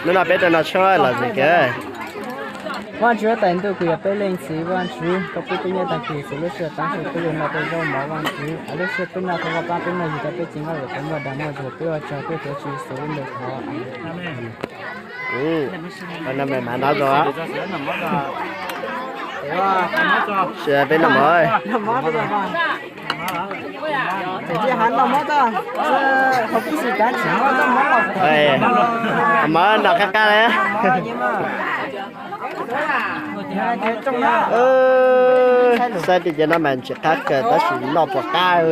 Hnub no peb rau no tshoob los ntxiv kawg. Vaajtswv huab tais ntuj kws yog peb leej txiv, Vaajtswv koj pub peb nyob tag kis xwv lub sij hawm taab su peb yug noj tej zaub mov, Vaajtswv lub sij hawm peb noj thov koj paab peb noj yug tau peb txiv nkauj lwm tau muaj dag muaj zug, peb ua tsaug peb tuav Tswv Yexus lub npe thov. Ua no mas mav nov zoo. Sia peb noj mov. Mov noj qab qab li. Saib tej cov no mas ntsim qab kawg tab sis noj puas qab.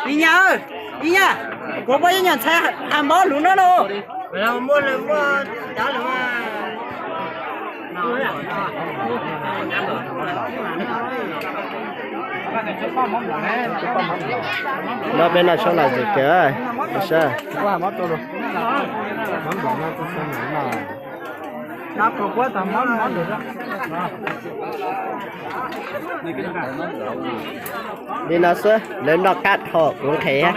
Ib nyab, ib nyab, kuv muaj ib nyuag ntxhais has npaub lug no lauj. No peb noj tshoob los ntxiv kawg. Li no xwb, lawv noj qab dhau kuv nqhis.